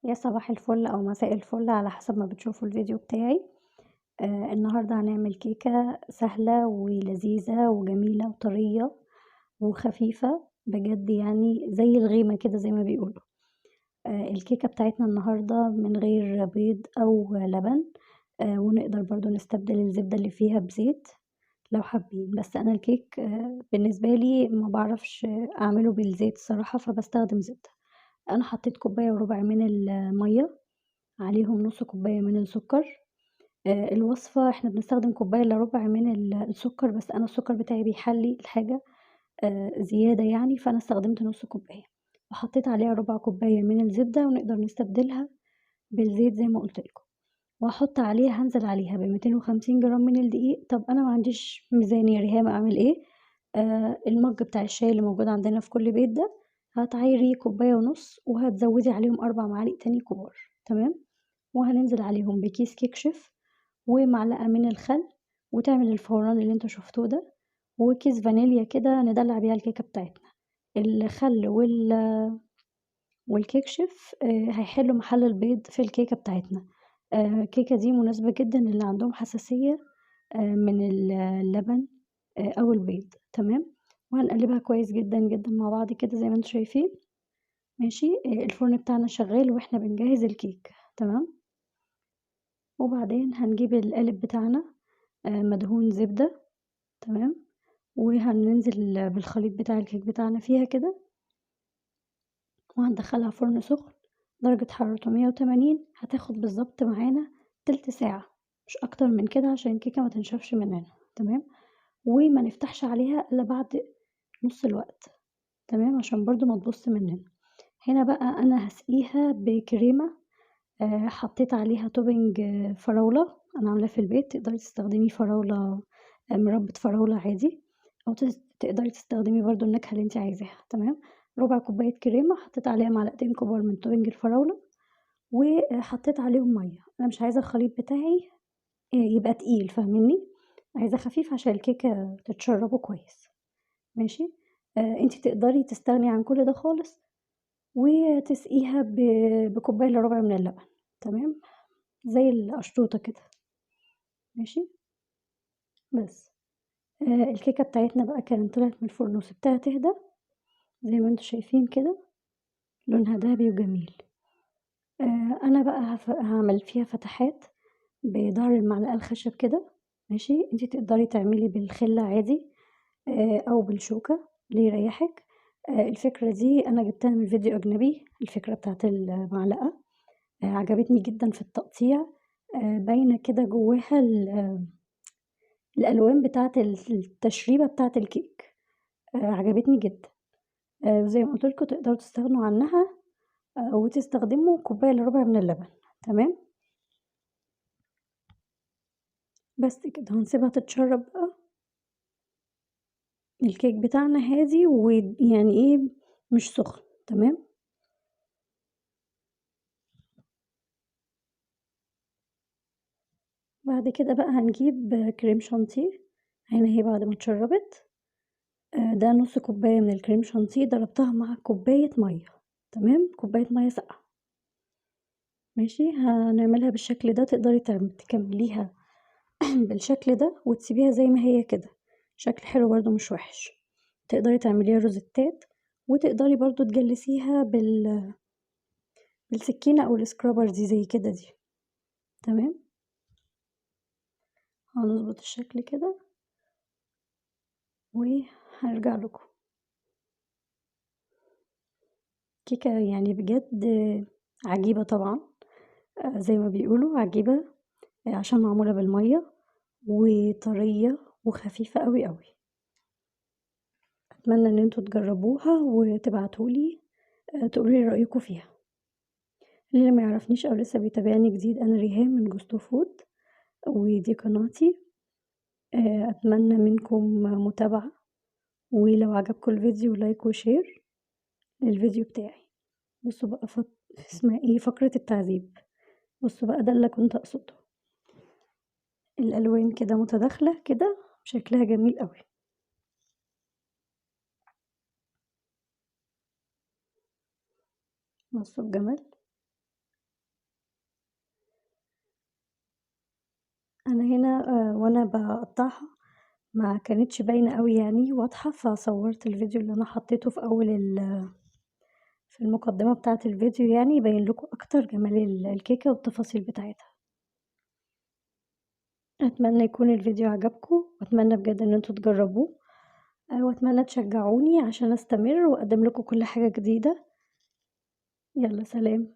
يا صباح الفل أو مساء الفل على حسب ما بتشوفوا الفيديو بتاعي. النهاردة هنعمل كيكة سهلة ولذيذة وجميلة وطرية وخفيفة بجد، زي الغيمة كده زي ما بيقولوا. الكيكة بتاعتنا النهاردة من غير بيض أو لبن، ونقدر برضو نستبدل الزبدة اللي فيها بزيت لو حابين، بس أنا الكيك بالنسبة لي ما بعرفش أعمله بالزيت الصراحة، فبستخدم زبدة. أنا حطيت كوباية وربع من المية، عليهم نص كوباية من السكر. الوصفة احنا بنستخدم كوباية إلا ربع من السكر، بس أنا السكر بتاعي بيحلي الحاجة، زيادة يعني، فأنا استخدمت نص كوباية، وحطيت عليها ربع كوباية من الزبدة، ونقدر نستبدلها بالزيت زي ما قلت لكم. هنزل عليها بميتين وخمسين جرام من الدقيق. طب أنا ما عنديش ميزان يا ريهام، أعمل إيه؟ المج بتاع الشاي اللي موجود عندنا في كل بيت ده، هتعايري كوباية ونص وهتزودي عليهم 4 معالق تاني كبار، تمام؟ وهننزل عليهم بكيس كيك شيف ومعلقة من الخل، وتعمل الفوران اللي انتوا شفتوه ده، وكيس فانيليا كده ندلع بيها الكيكة بتاعتنا. الخل والكيك شيف، هيحلوا محل البيض في الكيكة بتاعتنا. الكيكة دي مناسبة جدا للي عندهم حساسية، من اللبن، أو البيض، تمام؟ وهنقلبها كويس جدا جدا مع بعض كده زي ما انتوا شايفين، ماشي؟ الفرن بتاعنا شغال واحنا بنجهز الكيك، تمام؟ وبعدين هنجيب القالب بتاعنا، مدهون زبدة، تمام؟ وهننزل بالخليط بتاع الكيك بتاعنا فيها كده، وهندخلها فرن سخن درجة حرارته 180. هتاخد بالظبط معانا تلت ساعة، مش أكتر من كده، عشان الكيكة ما تنشفش مننا، تمام؟ وما نفتحش عليها إلا بعد نص الوقت، تمام؟ عشان برضو ما تبص مننا. هنا بقى أنا هسقيها بكريمة، حطيت عليها توبنج، فراولة، أنا عاملاه في البيت. تقدري تستخدمي فراولة، مربى فراولة عادي، أو تقدري تستخدمي برضو النكهة اللي انت عايزاها، تمام؟ ربع كوباية كريمة، حطيت عليها معلقتين كبار من توبنج الفراولة، وحطيت عليهم مية. أنا مش عايزة الخليط بتاعي، يبقى تقيل، فاهميني؟ عايزة خفيف عشان الكيكة تتشربه كويس، ماشي؟ انت تقدري تستغني عن كل ده خالص وتسقيها بكوباية إلا ربع من اللبن، تمام؟ زي القشطوطة كده، ماشي؟ بس. الكيكة بتاعتنا بقى كانت طلعت من الفرن وسبتها تهدى زي ما انتوا شايفين كده، لونها ذهبي وجميل. انا بقى هعمل فيها فتحات بظهر المعلقة الخشب كده، ماشي؟ انتي تقدري تعملي بالخلة عادي، او بالشوكة اللي يريحك. الفكرة دي انا جبتها من فيديو اجنبي، الفكرة بتاعت المعلقة، عجبتني جدا في التقطيع، باينة كده جواها الالوان بتاعت التشريبة بتاعت الكيك، عجبتني جدا. زي ما قلت لكم تقدروا تستغنوا عنها، وتستخدموا كوباية إلا ربع من اللبن، تمام؟ بس كده هنسيبها تتشرب بقى. الكيك بتاعنا هادي ويعني ايه مش سخن، تمام؟ بعد كده بقى هنجيب كريم شانتيه، هنا هي بعد ما اتشربت، ده نص كوباية من الكريم شانتيه ضربتها مع كوباية مية، تمام؟ كوباية مية ساقعة، ماشي؟ هنعملها بالشكل ده، تقدري تكمليها بالشكل ده وتسيبيها زي ما هي كده، شكل حلو برضو مش وحش. تقدري تعمليها روزيتات، وتقدري برضو تجلسيها بالسكينة او السكرابر دي زي كده دي، تمام؟ هنظبط الشكل كده وهرجع لكم. كيكة بجد عجيبة طبعا، زي ما بيقولوا عجيبة، عشان معمولة بالمية وطرية وخفيفة قوي قوي. اتمنى ان انتوا تجربوها وتبعتولي، تقولولي رأيكم فيها. اللي ما يعرفنيش او لسه بيتابعني جديد، انا ريهام من جوستو فود ودي قناتي. اتمنى منكم متابعة، ولو عجبكم الفيديو like و share للفيديو بتاعي. بصوا بقى اسمها ايه، فقرة التعذيب. بصوا بقى ده اللي كنت اقصده، الالوان كده متداخلة كده، شكلها جميل قوي. بصوا الجمال. أنا هنا وأنا باقطّعها ما كانتش باينة أوي يعني واضحة، فصوّرت الفيديو اللي أنا حطيته في أول في المقدمة بتاعة الفيديو، يعني يبين لكم أكتر جمال الكيكة والتفاصيل بتاعتها. أتمنى يكون الفيديو عجبكم، وأتمنى بجد إن انتوا تجربوه، وأتمنى تشجعوني عشان أستمر وأقدم لكم كل حاجة جديدة. يلا سلام.